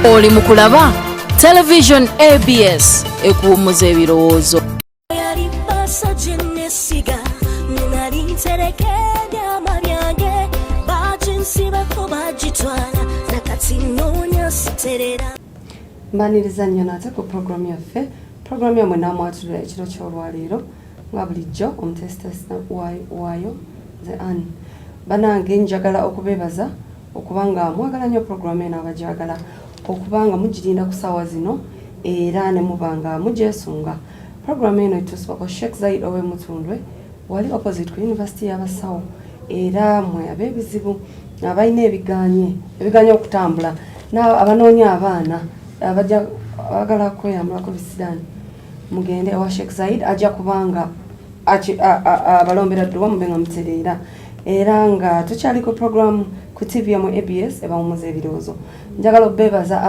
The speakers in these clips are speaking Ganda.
Oli mu kulaba Television ABS ekuwummuza ebirowoozo. Yali basa gye nesiga nali ntereka ebyama byange baginsibako bagitwala nakati noonya siterera. Mbaniriza nnyo nate ku puroguramu yaffe, puroguramu yammwe Namwatulira. Ekiro ky'olwaleero nga bulijjo omuteesiteesi waayo nze Ann. Banange, njagala okubeebaza okuba nga mwagala nnyo puroguramu eno, abajagala okuba nga mugirinda ku ssaawa zino era ne muba nga mugyesunga. Puroguramu eno etuusibwako Sheikh Zaid ow'e Mutundwe, wali opposite ku University y'Abasawo. Era mwe ab'ebizibu, abalina ebiganye okutambula, abanoonya abaana, abajja abagala kweyambulako bisiraani, mugende ewa Sheikh Zaid, ajja kubanga abalombera dduwa mube nga mutereera. Era nga tukyali ku program ku TV yamu ABS ebawumuza ebirowoozo, njagala obeebaza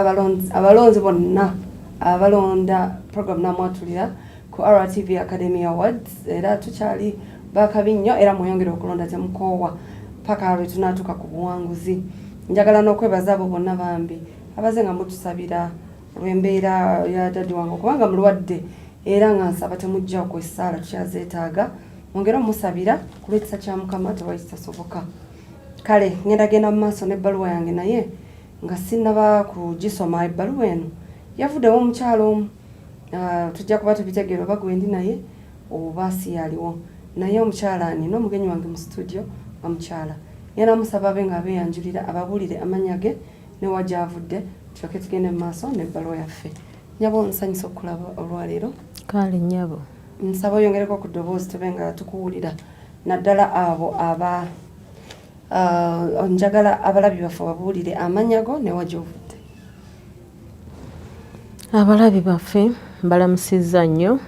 abalonzi bonna abalonda program Namwatulira ku RTV Academy Awards. Era tukyali bakabi nnyo, era mweyongere okulonda, temukoowa paka lwe tunaatuuka ku buwanguzi. Njagala n'okwebaza abo bonna bambi abaze nga mutusabira olw'embeera ya daddy wange okubanga mulwadde, era nga nsaba temujja kwessaala, tukyazeetaaga, mwongere omusabira ku lw'ekisa kya Mukama tewali kitasoboka. Kale ngenda genda mu maaso n'ebbaluwa yange, naye nga sinnaba kugisoma, ebbaluwa eno yavuddewo omukyalo omu. Tujja kuba tubitegeera oba gwendi naye oba si yaliwo. Naye omukyala, nina omugenyi wange mu studio nga mukyala, ngenda musaba abe nga abeeyanjulira, ababuulire amannya ge newa gyavudde, tulyoke tugende mu maaso n'ebbaluwa yaffe. Nyabo, nsanyusa okulaba olwaleero. Kale nnyabo. Nsaba oyongereko ku ddoboozi tube nga tukuwulira, naddala abo aba njagala abalabi baffe babuulire amannya go newa gyovudde. Abalabi baffe, mbalamusizza nnyo.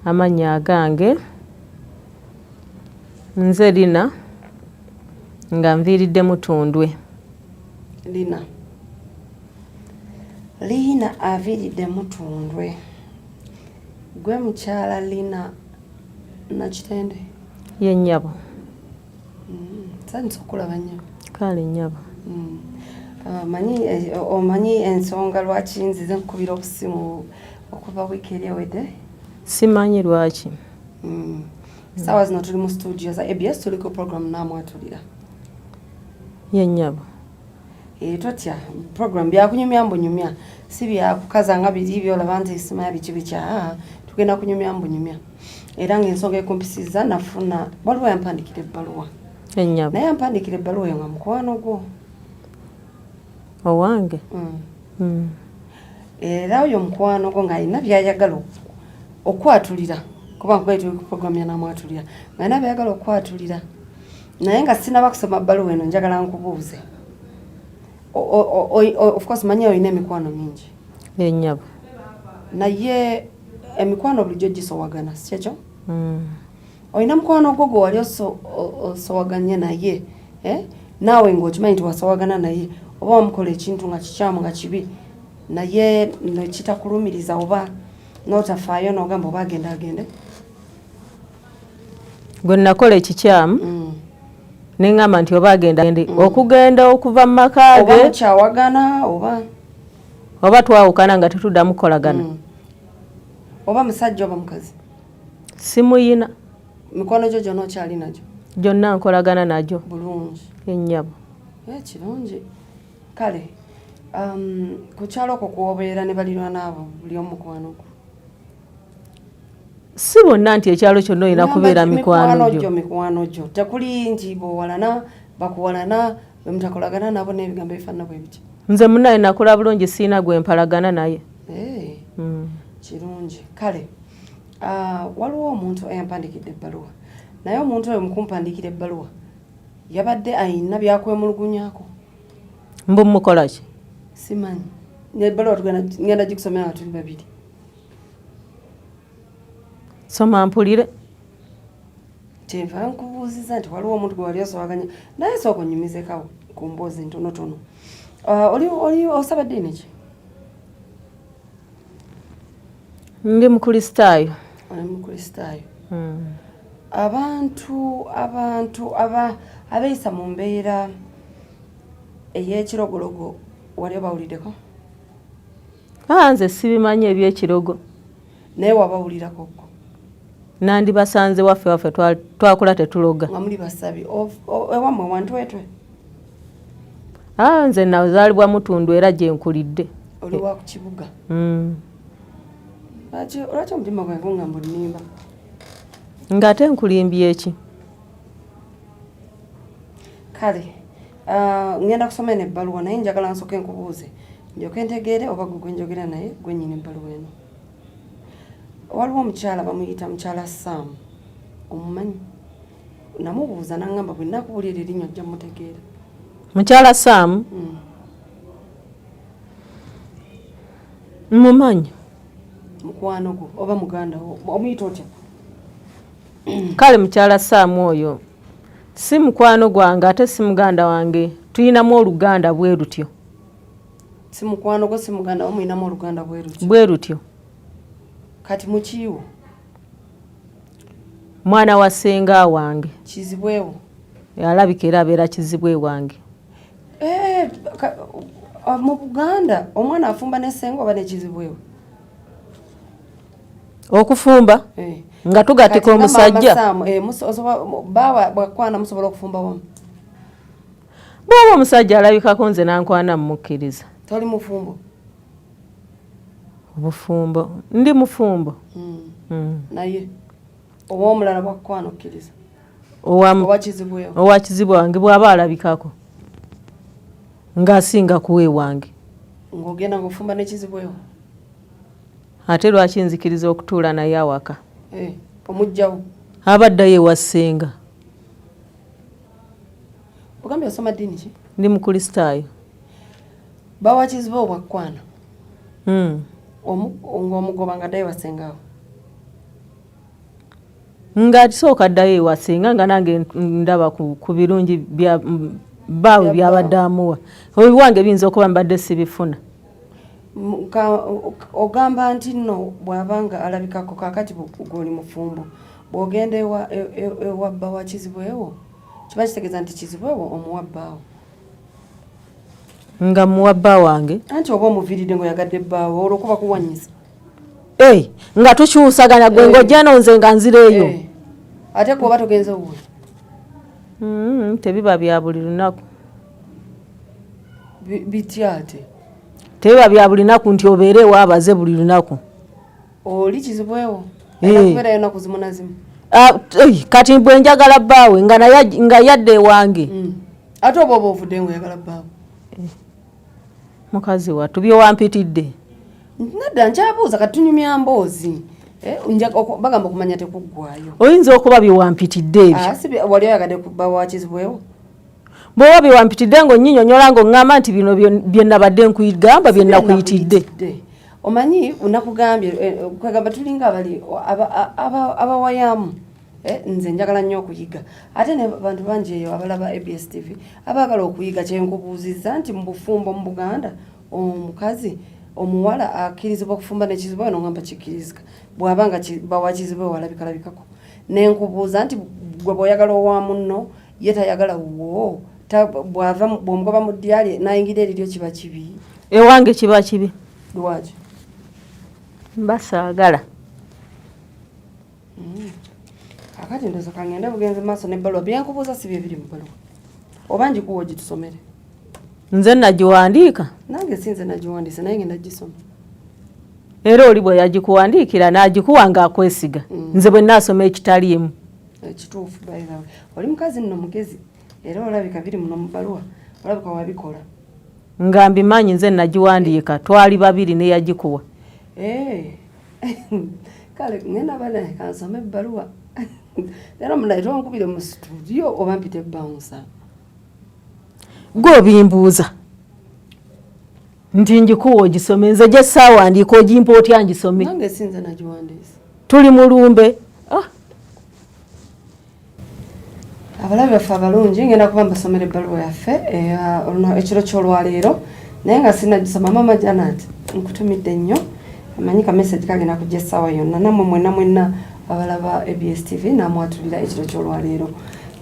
Amannya agange nze Lina, nga nviiridde Mutundwe. Lina, Lina aviiridde Mutundwe. Gwe mukyala Lina Nakitende? Ye nnyabo. Nsanyusa okulaba nnyo. Kale nnyabo. Omanyi ensonga lwaki nzize nkukubira obusimu okuva wiiki eri ewedde? Simanyi lwaki. Saawa zino tuli mu studio za ABS, tuli ku program Namwatulira. Ye nnyabo. Totya, program byakunyumya mbunyumya, si byakukaza nga biri byolaba nti simanya biki biki. Aa, tugenda kunyumya mbunyumya. Era ngaensonga ekumpisiza, nafuna waliwo yampandikira ebbaluwa. Ennyabo. Naye yampandikira ebbaluwa eyo nga mukwano gwo. Owange? Era oyo mukwano gwo ng'alina byayagala okwatulira, kuba nkubaye tuli ku program ya Namwatulira, ng'alina byayagala okwatulira. Naye nga sinaba kusoma bbaluwa eno, njagala nkubuuze. Of course manyi olina emikwano mingi. Ye nnyabo. Naye emikwano bulijjo gisowagana, si kyekyo? Olina mukwano gwo gwe wali osowaganye naye, eh? Naawe ng'okimanyi nti wasowagana naye oba wamukola ekintu nga kikyamu, nga kibi, naye nekitakulumiriza oba n'otafaayo n'ogamba oba agende agende? Gwe nakola ekikyamu neŋŋamba nti oba agenda okugenda okuva mu maka oba ge mukyawagana oba oba twawukana nga tetuddamu kukolagana. Oba musajja oba mukazi. Simuyina. Mikwano gyo gyonna okyali nagyo? Gyonna nkolagana nagyo. Bulungi. Ennyabo. Kirungi. Kale ku kyalo okwo kwobeera ne balirwana abo, buli omukwano gwo? Si bonna nti ekyalo kyonna olina kubeera mikwano gyo. Gyo. Mikwano gyo tekuli nti bwowalana bakuwalana, bwemutakolagana nabo n'ebigambo ebifaanana bwe bityo? Nze munaye nakola bulungi, siina gwe mpalagana naye. Kirungi. Kale waliwo omuntu eyampandikidde ebbaluwa, naye omuntu oyo mukumpandikira ebbaluwa yabadde ayina byakwemulugunyako. Mbu mukola ki? Simanyi. Nebbaluwa ngenda gikusomera nga tuli babiri. Soma mpulire. Kyenva nkubuuziza nti waliwo omuntu gwe wali osowaganya naye. Sooka onyumizekawo ku mboozi ntonotono. Oli osaba ddiini ki? Ndi Mukristaayo. Oli Mukristaayo. Abantu abeeyisa mu mbeera ey'ekirogologo wali obawuliddeko? Nze sibimanyi ebyekirogo. Naye wabawulirako ko? Nandibasanze waffe waffe twakula tetuloga. Nga muli basabi ewammwe wantwetwe? Nze nazaalibwa Mutundu era gye nkulidde. Oli wa ku kibuga? Lwaki omutima gwange gungamba onnimba? Ng'ate nkulimbye ki? Kale ngenda kusoma eno ebbaluwa, naye njagala nsooke nkubuuze ndyoke ntegeere oba gwe gwenjogera naye gwe nnyini ebbaluwa eno. Waliwo omukyala bamuyita mukyala Sam, omumanyi? Namubuuza n'angamba bwe nnakubuulira erinnya ojja mutegeera. Mukyala Sam? Mumanyi. Mukwano gwo oba muganda wo, omuyita otya? Kale mukyala Sam oyo si mukwano gwange ate si muganda wange, tuyinamu oluganda bwe lutyo. Si mukwano gwo si muganda wo, muyinamu oluganda bwe lutyo? Bwe lutyo. Kati mukiiwo? Mwana wa ssenga wange. Kizibwewo? Alabika era abeera kizibwe wange. Mu Buganda omwana afumba ne ssenga oba ne kizibwewo? Okufumba? Nga tugatika omusajja. Bawa bwakwana musobola okufumba wamu? Bw'oba omusajja alabikako nze nankwana mmukkiriza. Toli mufumbo? Obufumbo ndi mufumbo. Naye ow'omulala bwakwana okkiriza? Owa kizibwewo? Owa kizibwe wange bw'aba alabikako ng'asinga kuwa ewange. Ng'ogenda ng'ofumba ne kizibwewo? Ate lwaki nzikiriza okutuula naye awaka? Omuggyawo? Aba addayo ewa ssenga. Ogambye osoma ddiini ki? Ndi Mukulisitaayo. Bawa kizibwewo bwakwana? Ng'omugoba ng'addayo ewa ssengaawo? Ng'asooka addayo ewa ssenga nga nange ndaba ku birungi bya bbaawe by'abadde amuwa. Ebiwange biyinza okuba mbadde sibifuna. Ogamba nti nno bw'aba nga alabikako kaakati gw'oli mufumbo, bw'ogenda ewa bba wa kizibwewo kiba kitegeeza nti kizibwewo omuwa bbaawo. Nga muwa bba wange? Anti oba omuviiridde ng'oyagadde bbaawo olwo kuba kuwanyisa. Nga tukyusagana gwe ng'ojja eno nze nga nzira eyo. Ate gwe oba togenze wuwe? Tebiba bya buli lunaku. Bitya ate? Tebiba bya buli lunaku nti obeere ewaabaze buli lunaku. Oli kizibwewo? Kubeerayo ennaku zimu na zimu. Kati bwe njagala bbaawe nga yadda ewange. Ate oba oba ovudde ng'oyagala bbaawe? Mukazi wattu bye wampitidde. Nedda nkyabuuza kati tunyumya mboozi. Bagamba okumanya tekuggwayo. Oyinza okuba bye wampitidde ebyo. Wali oyagadde kubba wa kizibwewo? Bw'oba bye wampitidde ng'onnyinyonnyola ng'oŋŋamba nti bino bye nabadde nkugamba bye nakuyitidde. Omanyi nakugambye kwegamba tulinga abali abawayamu. Nze njagala nnyo okuyiga. Ate ne bantu bangi eyo abalaba ABS TV abaagala okuyiga kye nkubuuzizza nti mu bufumbo mu Buganda omukazi omuwala akkirizibwa okufumba n'ekizibwe n'ongamba kikkirizika bw'aba nga bawa kizibwe walabikalabikako. Ne nkubuuza nti gwe bw'oyagala owa munno ye tayagala wuwo bw'ava bw'omugoba mu ddyali n'ayingira eriryo kiba kibi. Ewange kiba kibi. Lwaki? Mba saagala. Akati ndowooza kangende bugenzi maaso n'ebbaluwa bye nkubuuza si bye biri mu bbaluwa. Oba ngikuwa ogitusomere? Nze nagiwandiika? Nange si nze nagiwandiise naye ngenda gisoma. Era oli bwe yagikuwandiikira n'agikuwa ng'akwesiga. Nze bwe nnaasoma ekitaliimu. Ekituufu by the way. Oli mukazi nno mugezi era olabika biri muno mu bbaluwa olabika wabikola. Nga mbimanyi nze nagiwandiika twali babiri n'eyagikuwa. Kale ngenda bana kansome ebbaluwa. Era munaye tonkubire mu studio oba mpite bouncer. Gwe obimbuuza nti ngikuwa ogisome nze gye ssaawandiika ogimpa otya ngisome? Nange si nze nagiwandiise. Tuli mu lumbe. Abalabi baffe abalungi ngenda kuba mbasomera ebbaluwa yaffe ekiro ky'olwaleero naye nga sinnagisoma. Maama Janet nkutumidde nnyo, amanyi ka message kagenda kujja essaawa yonna nammwe mwenna mwenna abalaba ABS TV namwatulira ekiro ky'olwaleero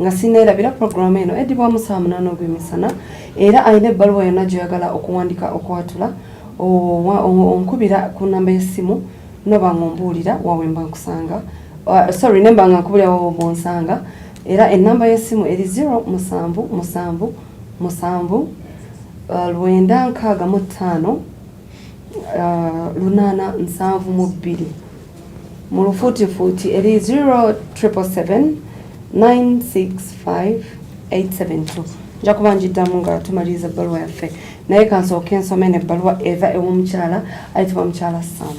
nga sinneerabira pulogulaamu eno eddibwamu ssaawa 8 ogw'emisana era alina ebbaluwa yonna gy'oyagala okuwandika okwatula Onkubira ku namba y'essimu noba nga ombuulira wawe mba nkusanga. Sorry, nemba nga nkubulira wawe bwonsanga. Era enamba y'essimu eri 0 7 7 7 965 872. Mu lufuutifuuti eri 0777 965 872. Nja kuba njiddamu nga tumaliriza ebbaluwa yaffe, naye kansooke ensome nebbaluwa eva ew'omukyala ayitibwa mukyala Sam.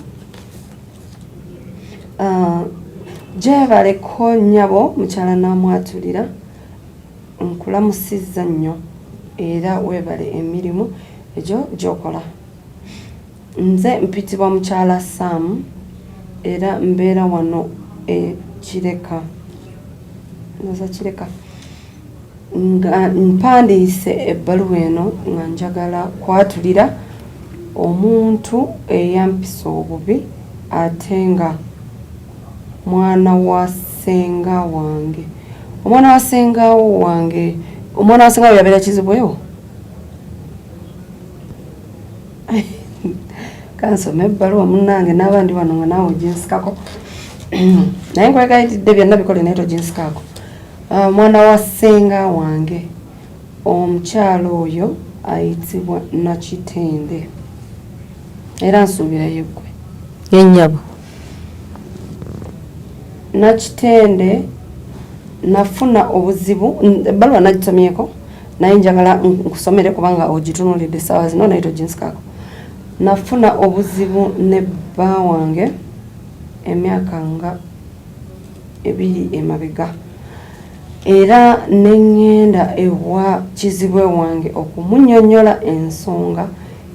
Gyebaleko nnyabo mukyala Namwatulira, nkulamusizza nnyo era weebale emirimu egyo gy'okola. Nze mpitibwa mukyala Sam era mbeera wano e Kireka. Ndowooza Kireka. Nga mpandiise ebbaluwa eno nga njagala kwatulira omuntu eyampisa obubi ate nga mwana wa ssenga wange. Omwana wa ssenga wange, omwana wa ssenga we yabeera kizibwewo? Kansome ebbaluwa munnange, n'aba ndi wano nga naawe oginsikako, naye nkwegayiridde byonna bikole naye toginsikako. Mwana wa ssenga wange, omukyala oyo ayitibwa Nakitende, era nsuubira yeggwe. Ennyabo. Nakitende, nafuna obuzibu. Ebbaluwa nagisomyeko, naye njagala nkusomere kubanga ogitunuulidde essaawa zino, naye toginsikako. Nafuna obuzibu ne bba wange emyaka nga 2 emabega, era ne ŋŋenda ewa kizibwe wange okumunnyonnyola ensonga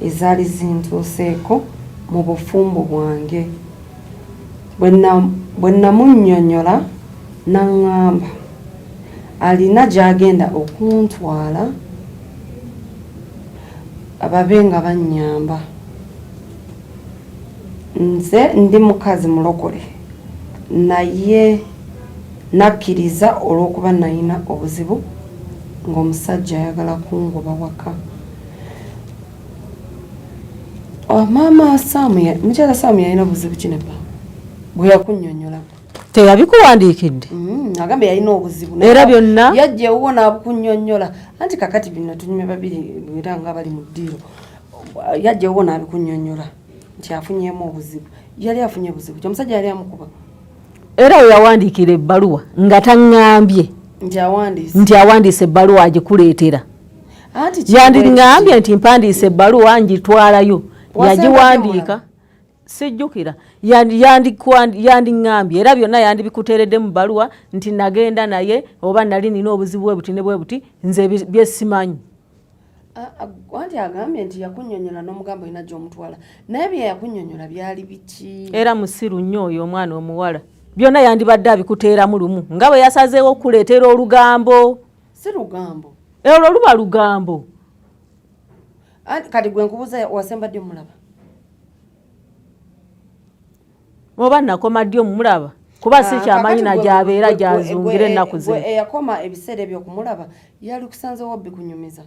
ezaali zintuuseeko mu bufumbo bwange. Bwe namunnyonnyola, n'aŋŋamba alina gy'agenda okuntwala babe nga bannyamba. Nze ndi mukazi mulokole, naye nakkiriza olw'okuba nalina obuzibu ng'omusajja ayagala kungoba waka. Oh, maama Sam, mukyala Sam yalina obuzibu ki ne bba bwe yakunnyonnyola? Teyabikuwandiikidde? Agambye yalina obuzibu. Era byonna? Yajja ewuwo n'abukunnyonnyola. Anti kakati bino tunyumya babiri era nga bali mu ddiiro. Yajja ewuwo n'abikunnyonnyola nti afunyeemu obuzibu. Yali afunye obuzibu ki? Omusajja yali amukuba? Era we yawandiikira ebbaluwa nga taŋŋambye nti awandiise, nti awandiise ebbaluwa agikuleetera. Anti Yandiŋŋambye nti mpandiise ebbaluwa ngitwalayo. Wasemba Yagiwandiika, sijjukira. Yandiŋŋambye era byonna yandibikuteeredde mu bbaluwa nti nagenda naye oba nali nina obuzibu bwe buti ne bwe buti, nze bye simanyi. Anti agambye nti yakunnyonnyola n'omugamba olina gy'omutwala, naye bye yakunnyonnyola byali biki? Era musiru nnyo oyo omwana omuwala. Byonna yandibadde abikuteeramu lumu nga bwe yasazeewo okukuleetera olugambo. Si lugambo. Olwo luba lugambo. Anti kati gwe nkubuuza, wasemba ddi omulaba? Oba nakoma ddi omulaba? Kuba si kyamanyi Kakati na gy'abeera gy'azungira ennaku gwe zino. Eyakoma ebiseera ebyo okumulaba yali kusanzewo bikunyumiza?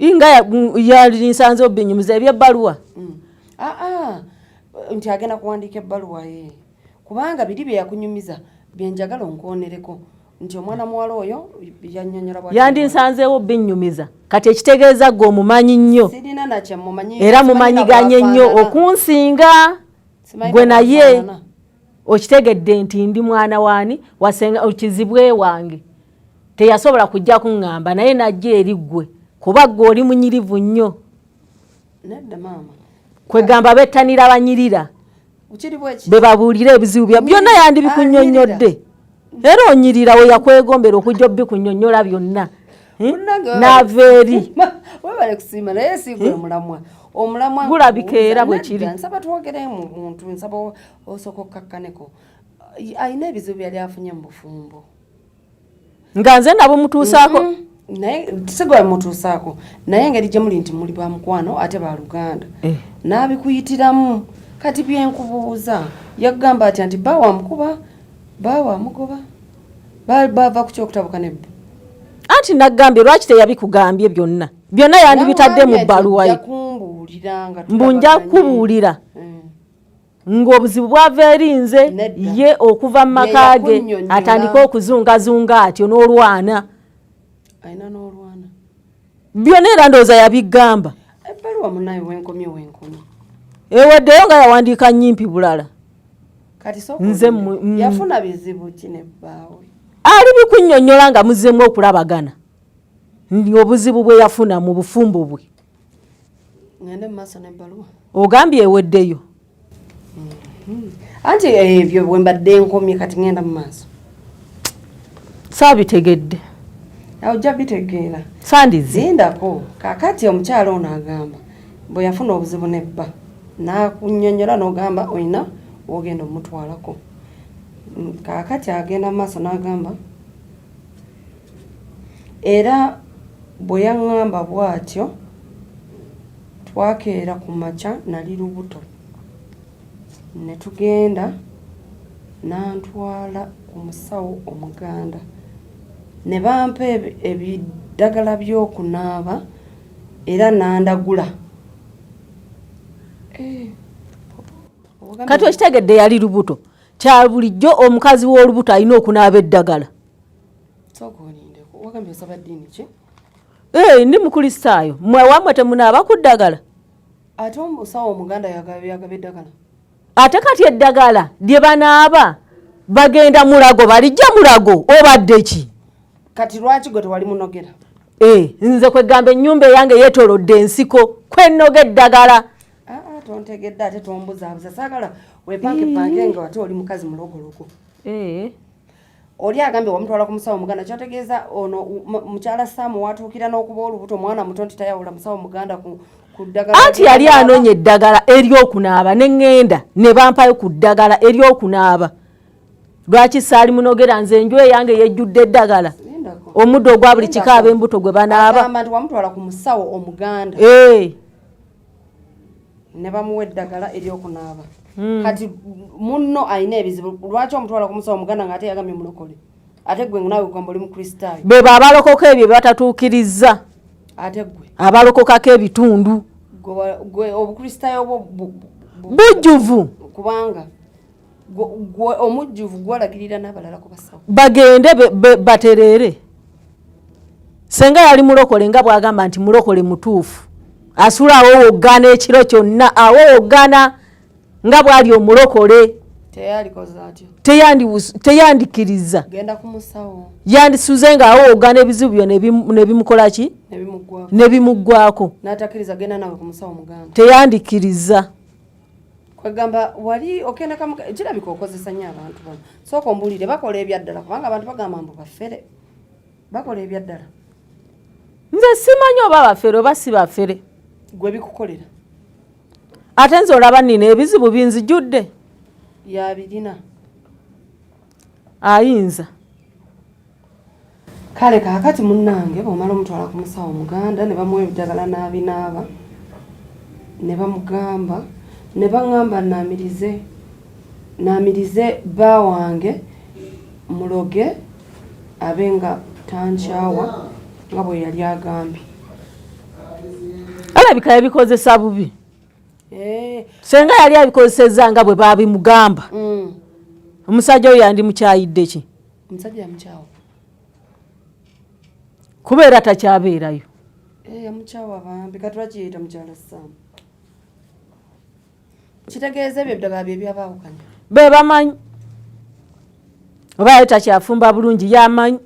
Nga yali nsanze obinyumiza eby'ebbaluwa. Aa, nti agenda kuwandiika ebbaluwa ye, kubanga biri bye yakunyumiza bye njagala onkoonereko nti omwana muwala oyo yannyonnyola bw'ati. Yandinsanzeewo binnyumiza. Kati ekitegeeza gwe omumanyi nnyo. Sirina nakye mumanyi. Era Simanyi mumanyiganye nnyo na bw'afaanana. okunsinga. Simanyi Gwe na naye bw'afaanana. Okitegedde nti ndi mwana waani wasenga kizibwe wange teyasobola kujja kuŋŋamba, naye najja eri ggwe kuba ggwe oli munyirivu nnyo. Nedda maama. Kwegamba bettanira banyirira. Kiri bwe kiti. Be babuulira ebizibu bya byonna yandibikunnyonnyodde. Era onyirira we yakwegombera okujja obikunnyonnyola byonna. Munnange N'ava eri. Webale kusiima, naye si gwe mulamwa. Omulamwa Gulabika era bwe Nedda, kiri. nsaba twogere mu muntu, nsaba osooka okkakkaneko. Alina ebizibu byali afunye mu bufumbo. Nga nze nabo mutuusaako. Naye si gwe mutuusaako, naye engeri gye muli nti muli ba mukwano ate ba luganda. N'abikuyitiramu. Kati bye nkubuuza, yagamba atya nti bba wamukuba, bba wamugoba, bava ku kyokutabuka ne bba? Anti nagambye lwaki teyabikugambye byonna? Byonna yandibitadde mu Yamugambye nti bbaluwa ye. ojja kumbuulira. kubuulira nga Mbu nja kukubuulira ng'obuzibu bwava eri nze. Nedda. Ye okuva mu maka ge Yeyakunnyonnyola. atandike okuzungazunga atyo n'olwana. Alina n'olwana. Byonna era ndowooza yabigamba. Ebbaluwa munaye wenkomye wenkomye. Eweddeyo nga yawandiika nnyimpi bulala. Kati sooka Nze olinde. Yafuna bizibu ki ne bbaawe? Ali bikunnyonnyola nga muzzeemu okulabagana obuzibu bwe yafuna mu bufumbo bwe. Ngende mu maaso n'ebbaluwa. Ogambye eweddeyo. Anti ebyo bwe mbadde nkomye, kati ngenda mu maaso. Saabitegedde. Awo ojja bitegeera. Sandize. Zindako. Kaakati omukyala ono agamba bwe yafuna obuzibu ne bba, n'akunnyonnyola n'ogamba olina w'ogenda omutwalako. Kaakati agenda mu maaso n'agamba era bwe yaŋŋamba bw'atyo, twakeera ku makya, nali lubuto, ne tugenda n'antwala ku musawo Omuganda ne bampa ebiddagala by'okunaaba era n'andagula. Kati okitegedde, yali lubuto. Kya bulijjo omukazi w'olubuto alina okunaaba eddagala. Sooka olindeko. Wagambye osaba ddiini ki? Ee, ndi Mukristaayo. Mmwe wammwe temunaaba ku ddagala? Ate omusawo Omuganda yagaba eddagala? Ate kati eddagala lye banaaba bagenda Mulago, balijja Mulago, obadde ki? Kati lwaki gwe tewali munogera? Ee, nze kwegamba ennyumba eyange yeetoolodde ensiko kwenoga eddagala. Aa, tontegedde ate tombuzaabuza. Saagala wepanke panke nga ate oli mukazi mulogologo. Oli agambye wamutwala ku musawo Muganda, kyotegeeza ono mukyala Saamu watuukira n'okuba olubuto, omwana muto, nti tayawula musawo Muganda ku ddagala. Anti yali anoonya eddagala ery'okunaaba, ne ŋŋenda ne bampayo ku ddagala ery'okunaaba. Lwaki saali munogera? Nze enju eyange yejjudde eddagala. Lindako. Omuddo ogwa buli Lindako. kika ab'embuto gwe banaaba. Agamba nti wamutwala ku musawo Omuganda ne bamuwa eddagala eryokunaaba. Kati munno alina ebizibu, lwaki omutwala ku musawo Omuganda ng'ate yagambye mulokole, ate gwe naawe gamba oli Mukristaayo? Bebo abalokoka ebyo batatuukiriza. Ate gwe? Abalokokako ebitundu. Gwe Obukristaayo bwo Bujjuvu. Kubanga gwe omujjuvu gwalagirira n'abalala ku basawo. Bagende batereere. Senga yali mulokole nga bw'agamba nti mulokole mutuufu, asula awowoggana ekiro kyonna, awowoggana nga bw'ali omulokole. Teyalikoze atyo. Teyandikiriza. Genda ku musawo. Yandisuze nga awowoggana ebizibu byo ne bimukola ki? Nebimuggwako. Ne bimuggwako. N'atakkiriza genda nawe ku musawo Muganda. Teyandikiriza. Kwegamba wali okenda kamu, kirabika okozesa nnyo abantu bano. Sooka ombuulire, bakola ebyaddala? Kubanga abantu bagamba mbu bafere, bakola ebyaddala. Nze simanyi oba bafere oba si bafere. Gwe bikukolera? Ate nze olaba nina ebizibu binzijudde. Yabirina. Ayinza. Kale kaakati munnange, bw'omala omutwala ku musawo Muganda ne bamuwa ebiddagala n'abinaaba, ne bamugamba, ne baŋŋamba naamirize bba wange muloge abe nga tankyawa nga bwe yali agambye. Alabika yabikozesa bubi. Eh, Senga yali abikozesezza nga bwe babimugamba, omusajja oyo yandimukyayidde ki? Omusajja yamukyawa. Kubeera takyabeerayo. Eh, yamukyawa bambi. Kati lwaki yeeyita mukyala Saamu? Kitegeeza ebyo eddagala bye byabaawukanya. Be bamanyi oba yali takyafumba bulungi, yamanyi.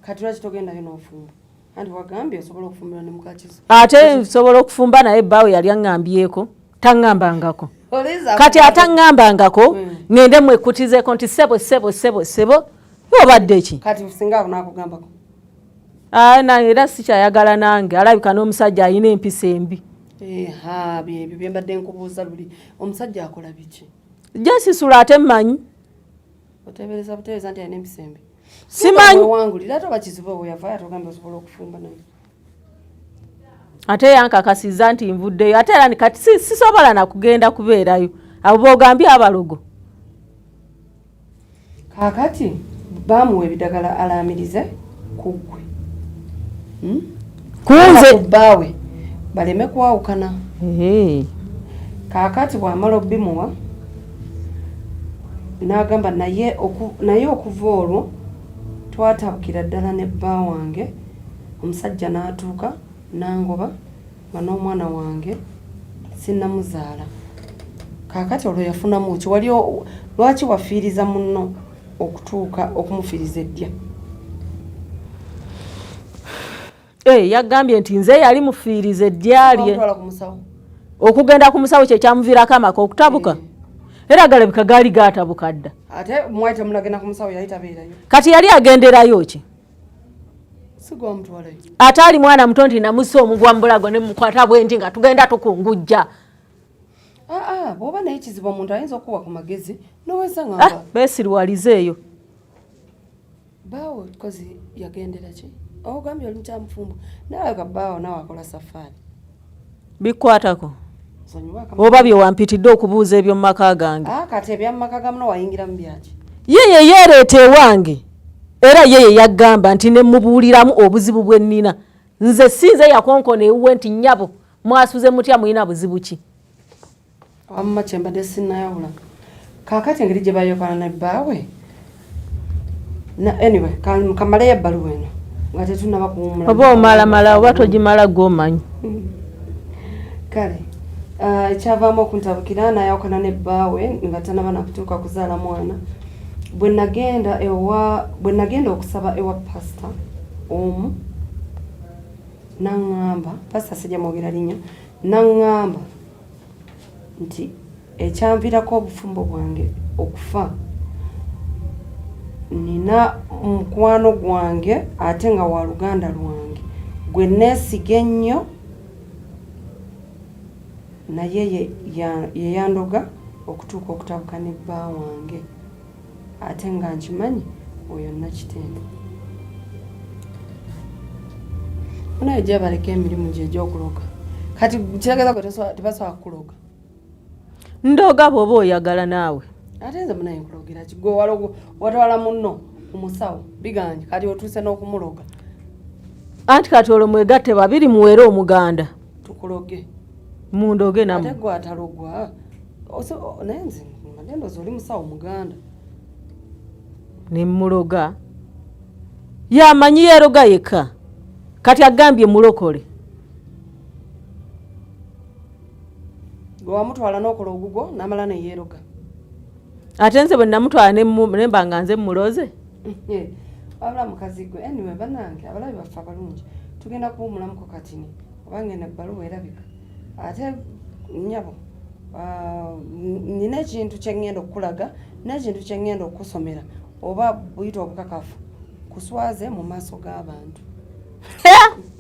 Kati lwaki togendayo n'ofumba? Anti wagambye osobola okufumbirwa ne mukakizo. Ate nsobola okufumba, naye bbaawe yali aŋŋambyeko taŋŋambangako. Oliza. Kati ataŋŋambangako, ŋŋende mwekutizeeko nti sebo, sebo, sebo, sebo, obadde ki? Kati singa ako nakugambako? Ah, nange era sikyayagala. Nange alabika n'omusajja alina empisa embi. Eha, byebyo bye mbadde nkubuuza luli. Omusajja akola biki? Jesisula ate mmanyi. Oteebereza buteereza nti alina empisa embi? Simanyi. Wangulira ate oba kizibu bwe yavaayo, ate ogambye osobola okufumba naye. Ate yankakasiza nti nvuddeyo, ate era kati sisobola nakugenda kubeerayo. Abo bogambye abalogo. Kaakati bamuwa ebidagala alaamirize ku ggwe, Kunze? Ku bbaawe baleme kwawukana. Kaakati bw'amala obimuwa n'agamba naye okuva olwo twatabukira ddala ne bba wange, omusajja n'atuuka n'angoba nga n'omwana wange sinnamuzaala. Kaakati olwo yafunamu ki? Wali lwaki wafiiriza munno okutuuka okumufiiriza eddya? Yagambye nti nze yali mufiiriza eddya lye. Okugenda ku musawo kye kyamuviirako amaka okutabuka. Era galabika gaali gaatabuka dda. Ate mwali temulagenda ku musawo, yali tabeerayo. Kati yali agenderayo ki? Sigwamutwalayo. Ate ali mwana muto nti namussa omugwa mu bulago ne mukwata bwe nti nga tugenda tukungujja. Bw'oba naye kizibu omuntu ayinza okuwa ku magezi n'oweza nga beesiriwaliza eyo. Baawo kozi yagendera ki? Ogambye oli mukyamufumbo nawe ka bbaawo nawe akola safaari. Bikwatako oba bye wampitidde okubuuza eby'omu maka gange. Kati eby'amaka ga muno wayingiramu byaki? Ye yeereeta ewange era ye yagamba nti ne mubuuliramu obuzibu bwe nnina. Nze si nze yakonkona ewuwe nti nnyabo mwasuze mutya mulina buzibu ki? Wamma kye mbadde sinnayawula. Kaakati engeri gye bayokana ne bbaawe. Anyway, kamaleyo ebbaluwa eno nga tetunnaba kuwummula. Oba omalamala oba togimala gw'omanyi. Kale ekyavaamu okuntabukira n'ayawukana ne bbaawe nga tannaba na kutuuka kuzaala mwana. Bwe nagenda okusaba ewa pasita omu n'aŋŋamba, pasita sijja mwogera linnya, n'aŋŋamba nti ekyanviirako obufumbo bwange okufa nina mukwano gwange ate nga wa luganda lwange gwe neesiga ennyo naye ye yandoga okutuuka okutabuka ne bba wange ate nga nkimanyi oyo Nakitende. Munaye gyebaleka emirimu gye egy'okuloga. Kati kitegeeza gwe tebasobola kukuloga. Ndoga bw'oba oyagala naawe. Ate nze munaye nkulogera ki? Gwe watwala munno ku musawo biganje kati otuuse n'okumuloga. Anti kati olwo mwegatte babiri muwere omuganda. Tukuloge. Mundoge nammwe. Ate gwe atalogwa. Naye nze mbadde ndowooza oli musawo muganda. Ne muloga. Yamanyi yeeroga yekka. Kati agambye mulokole. Gwe wamutwala n'okola ogugwo n'amala ne yeeroga. Ate nze bwe namutwala ne mba nga nze muloze. Wabula mukazi gwe. Anyway, bannange abalabi baffe abalungi tugenda kuwummulamuko katini obanga eno ebbaluwa erabika. Ate nnyabo nina ekintu kye ŋŋenda okukulaga n'ekintu kye ŋŋenda okukusomera oba buyite obukakafu kuswaze mu maaso g'abantu.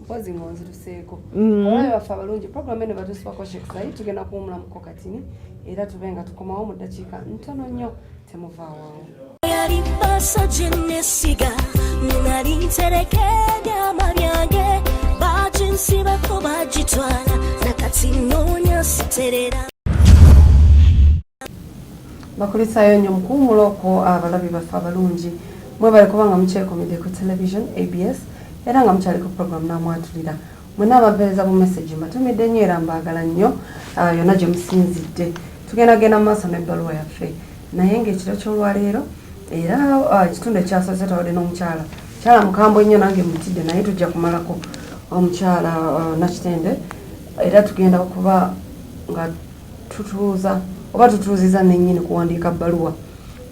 Mpozi ng'onziruseeko. Abalabi baffe abalungi program eno batusibako Sheikh Said, tugenda kuwummulamuko katini era tube nga tukomawo mu ddakiika ntono nnyo, temuvaawo. Yali basa gye neesiga nali ntereka ebyama byange baginsibako bagitwala nakati nnoonya siterera. Bakulisaayo nnyo mukuwummula okwo abalabi baffe abalungi mwebale kuba nga mukyekumidde ku television ABS era nga mukyali ku program Namwatulira. Mwenna abampeereza bu message mbatumidde nnyo era mbaagala nnyo yonna gye musinzidde. Tugenda genda mu maaso n'ebbaluwa yaffe naye ng'ekiro ky'olwaleero era ekitundu ekyasoose twawadde n'omukyala mukyala mukambwe nnyo nange mutidde naye tujja kumalako omukyala Nakitende era tugenda kuba nga tutuuza oba tutuuziza nennyini kuwandiika bbaluwa.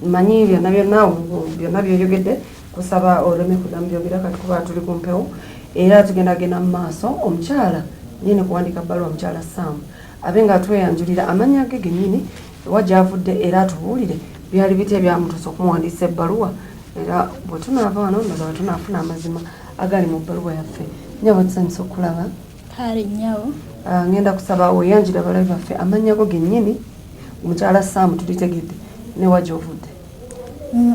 Mmanyi byonna byonna byonna by'oyogedde kusaba oleme kuddamu byogera kati kuba tuli ku mpewo era tugenda genda mu maaso omukyala nnyini kuwandiika bbaluwa mukyala Sam abe nga atweyanjulira amannya ge gennyini wa gy'avudde era atubuulire byali bitya ebyamutuusa okumuwandiisa ebbaluwa era bwe tunaava wano ndowooza bwe tunaafuna amazima agali mu bbaluwa yaffe. Nnyabo tusanyusa okulaba. Kale nnyabo. Ngenda kusaba weeyanjule abalabi baffe amannya go gennyini omukyala Sam tulitegedde ne wa gy'ovudde.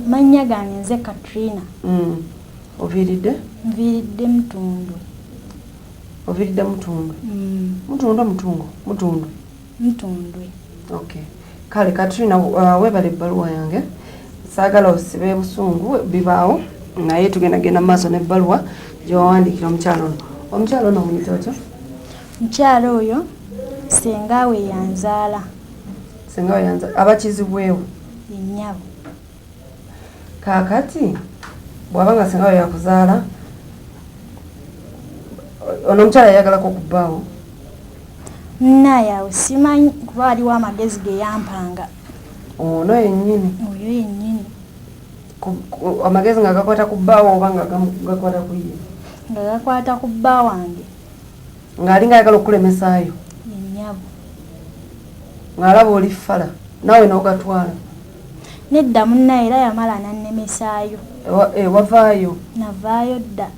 Mannya gange nze Katrina. Oviiridde? Nviiridde Mutundwe. Oviiridde Mutundwe? Mutundwe Mutungo? Mutundwe. Mutundwe. Okay. Kale Katrina weebale ebbaluwa yange. Saagala osibe busungu bibaawo naye tugenda genda mu maaso n'ebbaluwa gye wawandiikira omukyala ono. Omukyala ono omuyita otya? Mukyala oyo Senga we yanzaala. Senga we yanzaala abakizibwewo? Ennyabo. Kaakati bw'aba nga senga we yakuzaala, ono omukyala yayagalako ku bbaawo? Naye awo simanyi, kuba waliwo amagezi ge yampanga. Ono yennyini? Oyo yennyini. Amagezi nga gakwata ku bbaawo oba nga gakwata ku ye? Nga gakwata ku bba wange. Ng'alinga ayagala okukulemesaayo? Ennyabo. Ng'alaba oli fala, naawe n'ogatwala? Nedda munnaye, era yamala nannemesaayo. Wavaayo? Navaayo dda.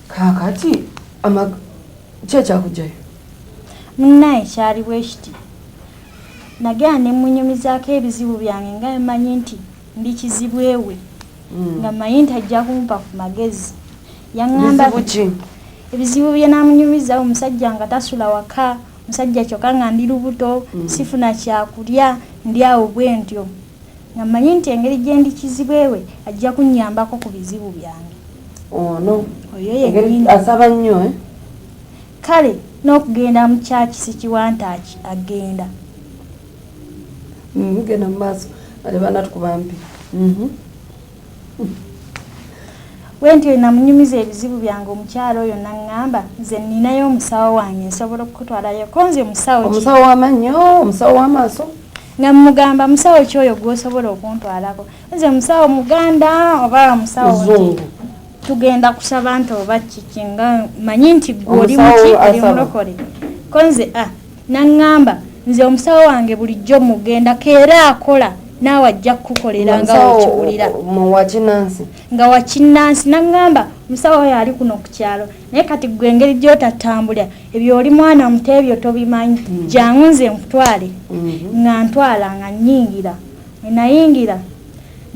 Kaakati ki ekyakugjayo? Munnaye kyali bwe kiti, nagenda ne munyumizaako ebizibu byange nga mmanyi nti ndi kizibwewe, nga mmanyi nti ajja kumpa ku magezi. Yaŋŋamba Bizibu ki? Ebizibu bye namunyumiza, omusajja nga tasula waka, omusajja kyokka nga ndi lubuto, sifuna kyakulya, ndi awo bwe ntyo, nga mmanyi nti engeri gye ndi kizibwewe ajja kunnyambako ku bizibu byange. Ono? Oyo yennyini. Asaba nnyo, eh? Kale n'okugenda mu kyaki sikiwantaaki agenda. Genda mu maaso nga tebanatukuba mpi. Bwe ntyo namunyumiza ebizibu byange, omukyalo oyo naŋŋamba nze nninayo omusawo wange, nsobola okukutwalayo, ko nze musawo ki? Omusawo w'amannyo, omusawo w'amaaso? Nga mugamba, musawo ki oyo gw'osobola okuntwalako? Nze musawo muganda oba musawo nti Muzungu? Tugenda kusaba nti oba kiki, nga manyi nti gwe oli Omusawo muki, oli asaba. mulokole. Ko nze a naŋŋamba nze omusawo wange bulijjo mugenda keera akola, naawe ajja kukukolera nga Omusawo wekiwulira. Mu wakinansi? Nga wakinnansi. Naŋŋamba omusawo oyo ali kuno ku kyalo, naye kati gwe engeri gy'otatambulira ebyo, oli mwana muto, ebyo tobimanyi, jangu nze nkutwale. Nga ntwala, nga nnyingira, nayingira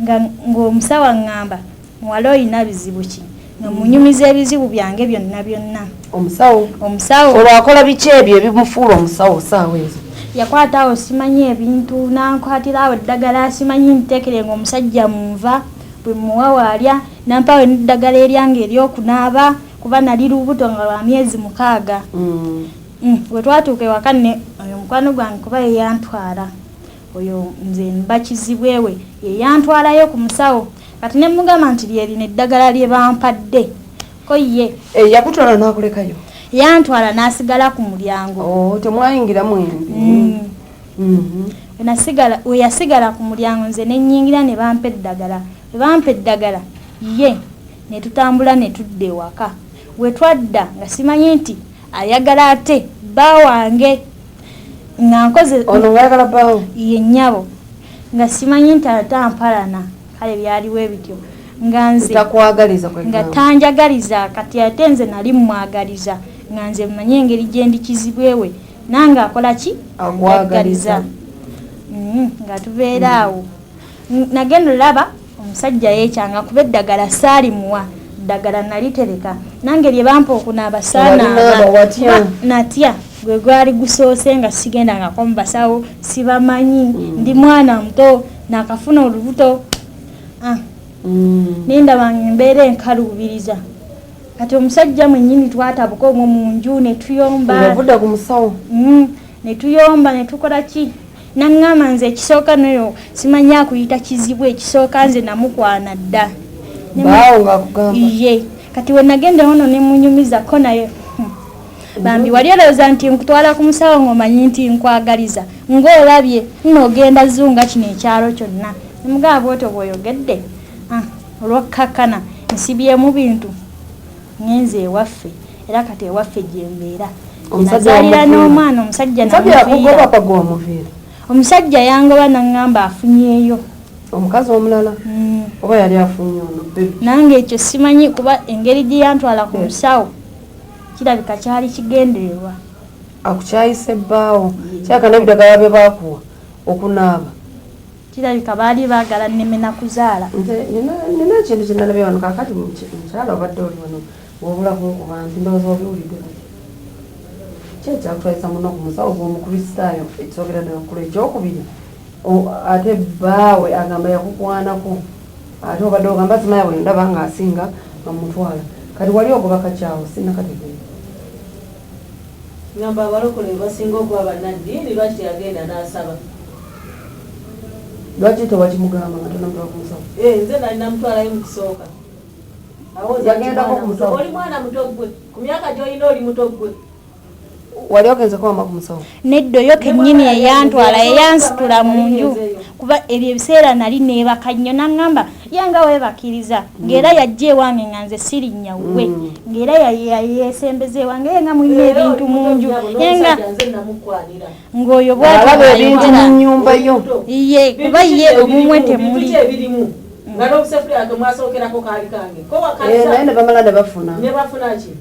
nga ng'omusawo aŋŋamba, muwala oyina bizibu ki? Nga munyumiza ebizibu byange byonna byonna. Omusawo? Omusawo. Olwo akola biki ebyo ebimufuula omusawo saawa ezo? Yakwata awo simanyi ebintu, nankwatira awo eddagala, simanyi nteekere nga omusajja munva bwe muwa waalya, nampawo n'eddagala eryange eryokunaaba kuba nali lubuto nga lwa myezi 6. Bwe twatuuka ewaka ne oyo mukwano gwange, kuba yeyantwala, oyo nze mba kizibwewe, yeyantwalayo ku musawo. Kati ne mugamba nti lyerino eddagala lye bampadde, ko ye Eh, yakutwala n'akulekayo? Yantwala n'asigala ku mulyango. Oh, temwayingira mwembi? We yasigala ku mulyango, nze ne nnyingira ne bampa eddagala. Bwe bampa eddagala, ye ne tutambula ne tudda ewaka. We twadda nga simanyi nti ayagala ate bba wange nga nkoze. Ono ngaayagala bbaawo? Ye nnyabo, nga simanyi nti ate ampalana. Kale byaliwo ebityo nga nze Takwagaliza? Nga Kwegamba tanjagaliza. Kati ate nze nali mmwagaliza, nga nze mmanyi engeri gye ndi kizibwewe, nange akola ki? Akwagaliza. Nga tubeera awo. Nagenda olaba omusajja yeekyanga kuba eddagala saalimuwa, ddagala nalitereka nange lye bampa okunaaba. Walinaaba? Saanaaba. Watya? Natya, gwe gwali gusoose nga sigendangako mu basawo, sibamanyi, ndi mwana muto, nakafuna olubuto. Ah, nendaba nga embeera enkaluubiriza. Kati omusajja mwennyini twatabuka omwo mu nju ne tuyomba. Ngavudde ku musawo? Ne tuyomba ne tukola ki, naŋŋamba nze ekisooka noyo simanyi akuyita kizibu, ekisooka nze namukwana dda. Baawo ng'akugamba? Ye. Kati we nagenda ono ne munyumizako naye, bambi wali olowooza nti nkutwala ku musawo ng'omanyi nti nkwagaliza, ng'olabye nno ogenda zunga kino ekyalo kyonna. Nemugamba bwotyo bw'oyogedde. Ah, olwokkakkana nsibyemu bintu, ngenze ewaffe, era kati ewaffe gye mbeera. Omusajja Nazaalira wamuviira? n'omwana. Omusajja Omusajja yakugoba? namuviira. Pagwe wamuviira? Omusajja yangoba, naŋŋamba afunyeeyo omukazi omulala? Oba yali afunye ono baby? Nange ekyo simanyi, kuba engeri gye yantwala ku musawo kirabika kyali kigendererwa. Akukyayisa ebbaawo, kyaka n'ebidagala bye baakuwa okunaaba. Kirabika baali baagala nneme na kuzaala. Nze nina ekintu kyenalabye wano. Kakati mukyala, obadde oli wano wobula kunkuba nti ndowooza obiwulidde. Kati ki ekyakutwalisa muno ku musawo gw'omukristaayo, ekisookera ddala okukulu? Ekyokubiri, ate bbaawe agamba yakukwanako, ate obadde ogamba simaya bwe ndaba ng'asinga nga mutwala. Kati wali ogoba kakyawo, sinnakategeera. Ngamba abalokole basinga okuba bannaddiini, lwaki teyagenda n'asaba? Lwaki tewakimugamba nga tonamutwala ku musawo? Eh, nze nali namutwalayo mu kusooka. Awoza nti Yagendako mwana ku muto. musawo? Oli mwana muto ggwe, ku myaka gy'olina oli muto ggwe. Wali ogenzeko wama ku musawo? Nedda, oyo kennyini eyantwala, eyansitula mu nju, kuba ebyo ebiseera nali neebaka nnyo, naŋŋamba ye nga weebakiriza, ng'era yajja ewange nga nze sirinnya wuwe, ng'era yeesembeza ewange, ye nga mulina Era ebintu oli mu muto nju, nnyabo, ye nga n'omusajja nze namukwanira. Ng'oyo Alaba ebintu mu bw'atyo nnyumba yo. ye, kuba ye obumwe temuli. Bintu ki ebirimu nga n'obusefulya ke mwasookerako kaali kange ko Eh, wakalisa? Naye ne bamala ne bafuna. Ne bafuna ki?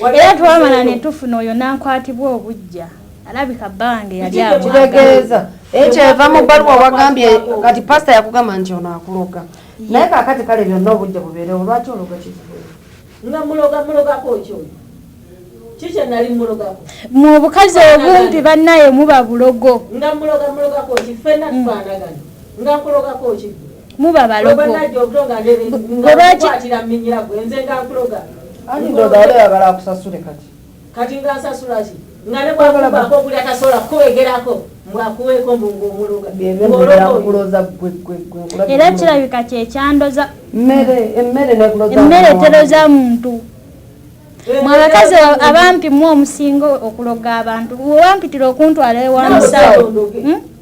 Era twamala ne tufuna oyo, nankwatibwa obujja, alabika bbange yali Biki bye amwagala. Kitegeeza ekyeva mu bbaluwa wagambye kati pasita yakugamba nti ono akuloga, naye kakati kale byonna obujja bubeerewo, lwaki ologa kizibu? Nga muloga, mulogako ki oyo? Ki kye nali mulogako? Mu obukazi obumpi bannaye muba bulogo. Nga muloga, mulogako ki? Ffenna tufaanagana, nga nkulogako ki gwe? Muba balogo. Bwe najja obuto nga ndebe nga Gwe lwaki- nkukwatira mminyira gwe, nze nga nkuloga? Anti ndowooza wali oyagala akusasule kati. Kati nga nsasula ki, nga ne bwakubaako okulya tasobola kukuwegerako, mbwakuweeko mbu ng'omuloga? Byebyo Ng'ologa nbeera oyo. kukuloza gwe gwe gwe nkulabye Era omulogo. kirabika kyekyandoza. Mmere, emmere nekuloza. Emmere teroza muntu. Eh, Mwe abakazi abampi mu omusinga okuloga abantu, wewampitira okuntwala ewa Naawe musawo. genda ondoge.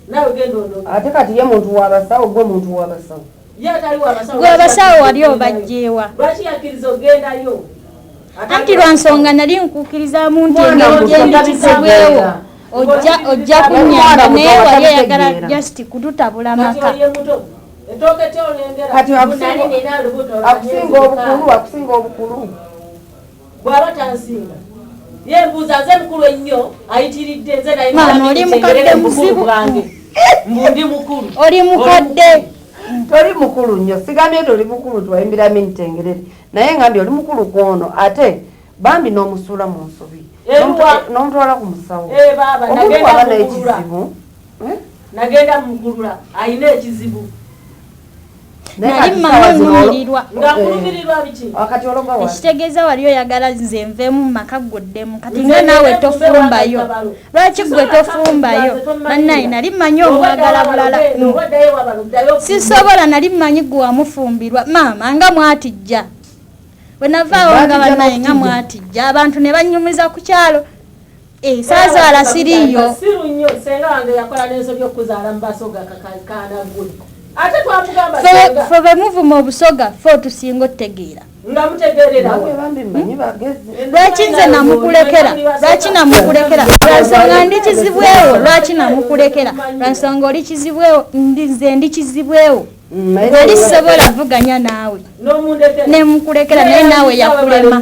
Naawe genda ondoge. Ate kati ye muntu wabasawo, gwe muntu wabasawo. Ye atali wabasawo. Gwe abasawo wali obajjeewa? Lwaki yakkiriza okugendayo? Anti lwa nsonga nali nkuukirizaamu nti Mwana engeri muto gyendikizibwewo tabitegeera. ojja Mwana kunnyamba, muto naye wali tabitegeera. oyagala just kututabula Kati maka. oli muto, ettooke tyolengera. Kati Nali nina olubuto lwa akusinga myezi obukulu. 6. Akusinga obukulu. Bw'aba tansinga, ye mbuuza nze mukulu ennyo ayitiridde nze naye. Maama, oli mukadde muzibu. Bwange mbu ndi mukulu. Oli mukadde. Toli mukulu nnyo, sigambye nti oli mukulu tiwayimbira minitengerere, naye ngambye oli mukulu kwono, ate bambi n'omusuula mu nsobi. Eruwa? N'omutwala ku musawo. Eh, baaba, Omuntu nagenda bw'aba mugulula. n'ekizibu, eh? Nagenda mugulula alina ekizibu. Naye Nali kati mmanyi saawa zino nnumirirwa. Nga Eh, nkulumirirwa biki? Kati ologa wa? Ekitegeeza wali oyagala nze nveemu mu maka goddemu, kati Nze nga naawe nve tofumbayo. wabalo. Lwaki gwe Sisobola tofumbayo? kufa, nze Bannaye, nali mmanyi omwagala bulala. Obaddayo wabalo, ddayo ofumbe. Sisobola, nali mmanyi gwe wamufumbirwa. Maama nga mwatijja bwe navaawo nga Mwatijja bannaye nga n'okutijja. mwatijja abantu ne banyumiza ku kyalo. Eh, saazaala siriiyo. Siru nnyo, senga wange yakola n'ensobi okuzaala mu basoga kaana gwe, ate twamugamba senga. Ffe bwe muvuma obusoga, ffe otusinga otutegeera. Nga mutegeerera. Nawe bambi mmanyi bagezi. Lwaki nze namukulekera? Lwaki namukulekera? Lwansonga ndi kizibwewo. Lwaki namukulekera? Lwansonga oli kizibwewo, nze ndi kizibwewo, wali sisobola vuganya naawe. N'omundekera. Nemukulekera, naye naawe yakulema,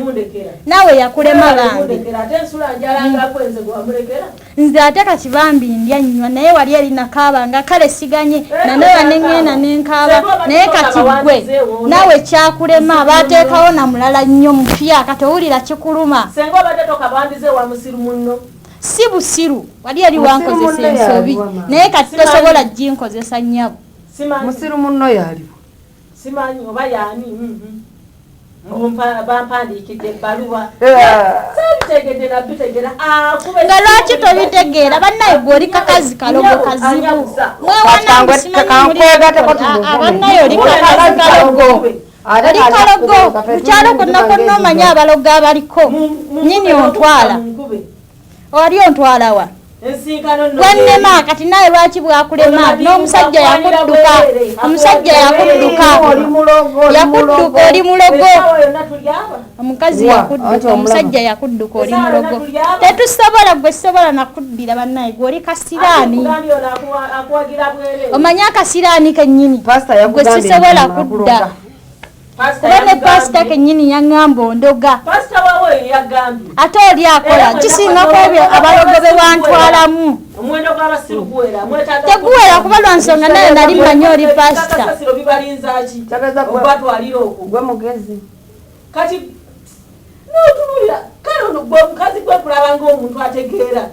naawe yakulema bambi. Ate ensula njalangako nze gwe wamulekera. Nze ate kati bambi ndya nnywa, naye wali eri nakaaba nga kale siganye nanoya neŋŋenda nenkaaba, naye kati gwe naawe kyakulema, bateekawo na mulala nnyo mupya, kati owulira kikuluma. Senga obadde tokabandize wa musiru munno. Si busiru, wali eri Musiru wankozesa munno ensobi, yaliwa, maama. naye kati Simanyi. tosobola ginkozesa nnyabo. Simanyi. Musiru munno yaliwo. Simanyi oba yaani, Mbu bampandiikidde ebbaluwa. Sabitegedde nabitegera. Akuba Nga lwaki tobitegeera? Bannaye gwe oli kakazi kalogo kazibu, mwewana mbu simanyi muli. Kankwegateko. Ah, bannaye oli kakazi kalogo, oli kalogo mukyalo kwonna kwonna, omanyi abalogo abaliko nyini. Ontwala oli ontwalawa? Ensinkano nno. Gwennema kati nawe lwaki bwakulema? N'omusajja yakudduka, omusajja yakudduka. Oli mulogo, oli Yakudduka. mulogo. Oli mulogo. Essaawa yonna tuli aba. Omukazi Wa, yakudduka. anti omulaba. Omusajja yakudduka, oli Essaawa yonna mulogo. tuli aba. Tetusobola, gwe sobola nakuddira. Bannaye gwe oli kasiraani. Kugambye ono akuwagira bwereere. Omanyi akasiraani kennyini? Pasita Gwe yakugambye sisobola nti kudda. akuloga. Pasita Kuba ne yamugambye. pasita kennyini yaŋŋamba ondoga. Pasita waawe oyo yagambye. Ate oli akola kisingako ebyo abalogo be wantwalamu. Omuwendo gw'abasiru guwera, mwetaaga. Teguwera, kuba lwa nsonga naye nali mmanyi oli pasita. Kasasiro bibalinza ki? Kyageza Okubatwalira okwo. Gwe mugezi. Kati notunulira kale ono gwe omukazi gwe kulaba ng'omuntu ategeera,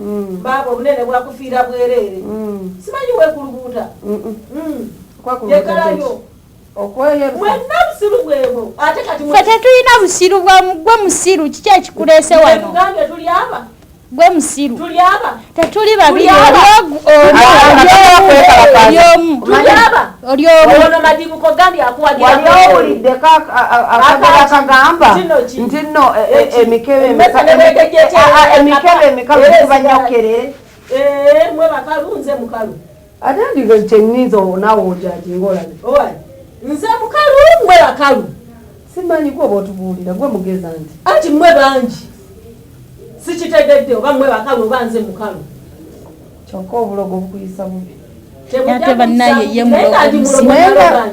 baaba obunene bwakufiira bwereere. Simanyi weekulubuuta. Yekalayo. Okweyerusa. Mwenna busiru bwebwo, ate kati Ffe tetulina busiru bwa gwe musiru, kiki ekikuleese wano? Tugambye tuli aba. Gwe musiru. Tuli aba. Tetuli babiri. Tuli aba. Oli omu. Tuli aba. Oli omu. Ono Madibuko gambye akuwagira. Wali owuliddeko akagala kagamba Kino ki? nti nno emikebe Emmese ne beegejja emikebe emikalu Era giba esigala. nnyo Eh, mwe bakalu nze mukalu. Ate ndigo kyenniza naawe ojajinga olabe. Owa. Nze mukalu mwe bakalu. Simanyi gwe oba otubuulira gwe mugeza nti. Anti mmwe bangi. Sikitegedde oba mmwe bakalu oba nze mukalu. Kyokka obulogo bukuyisa bubi. Ate bannaye ye mulogo musiru. Naye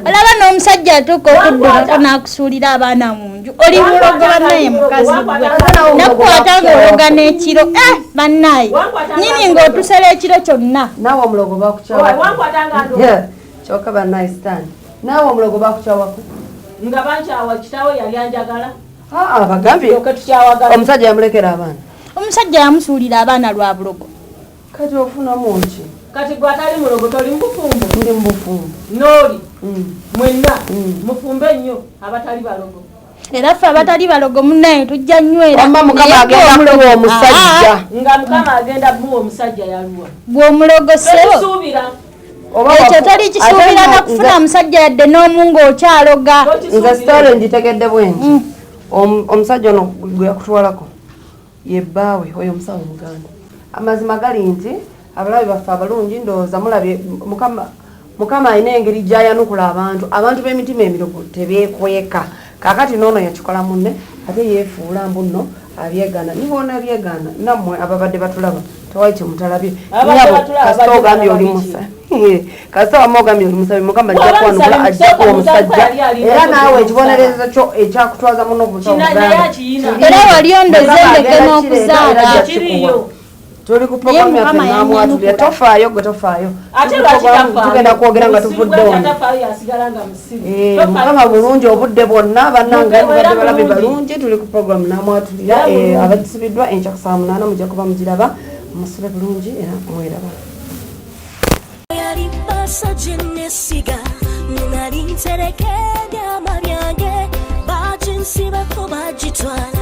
Olaba n'omusajja atuuka okuddukako n'akusuulira abaana mu nju. Oli mulogo bannaye mukazi gwe. Nakukwata ng'ologa n'ekiro. Eh, bannaye. Nnyini ng'otusala ekiro kyonna. Naawe omulogo bakukyawako. Wankwata nga Yeah. Kyokka bannaye stand. Naawe omulogo bakukyawako. Nga bankyawa kitaawe yali anjagala. Aa bagambye Tulyoke tukyawagala. omusajja yamulekera abaana. Omusajja yamusuulira abaana lwa bulogo. Kati ofunamu ki? Kati gwe atali mulogo toli mubufumbo. Ndi mu bufumbo. N'oli mwenna Mm. mufumbe nnyo abatali balogo. Era ffe abatali balogo munnaye tujja nywera. Wamma Mukama Naye gwe agenda omulogo- kuwa omusajja. Nga Mukama agenda muwa omusajja yaluwa. Gwe omulogo ssebo. Tokisuubira. Oba Ekyo wafu- toli kisuubira Ate na kufuna musajja yadde n'omu ng'okyaloga. Nze sitole ngitegedde bwe nti omusajja ono gwe yakutwalako ye bbaawe oyo omusawo omuganda. Amazima gali nti abalabe baffe abalungi ndowooza mulabye Mukama alina engeri gy'ayanukula abantu. Abantu b'emitima emirogo tebeekweka. Kaakati n'ono yakikola munne ate yeefuula mbu nno abyegaana. Ni bw'ona abyegaana nammwe ababadde batulaba tewali kye mutalabye. Ababadde Nnyabo, batulaba kasita badde ogambye oli balaba musa. Kasita wamma ogambye oli musabi Mukama ajja Bw'aba kwanukula musabi, ajja kuwa musooka omusajja. mutandika yali alina Era naawe okumusaba. ekibonerezo kyo ekyakutwaza muno ku musawo Kina naye Muganda. akiyina. Era wali ondoze Mukama ndeke agenda n'okuzaala. kireeta, era ajja Kiriiyo. kikuwa. Tuli ku programu Naye yaffe Mukama namwatulira. yanyanukula. Tofaayo gwe tofaayo. Ate Tuli ku lwaki programu, tafaayo? tugenda kwogera nga Omusiru tuvudde bw'atyo wano. atafaayo yasigala nga musiru. Eh, Tofaayo Mukama bulungi obudde bwonna bannange Mukama mubadde era balabe mulungi. balungi tuli ku programu namwatulira. Era mulungi. Abagisibiddwa enkya ku ssaawa 8 mujja kuba mugiraba musule bulungi era mweraba. Yali basa gye nesiga nali ntereka ebyama byange baginsibako bagitwala.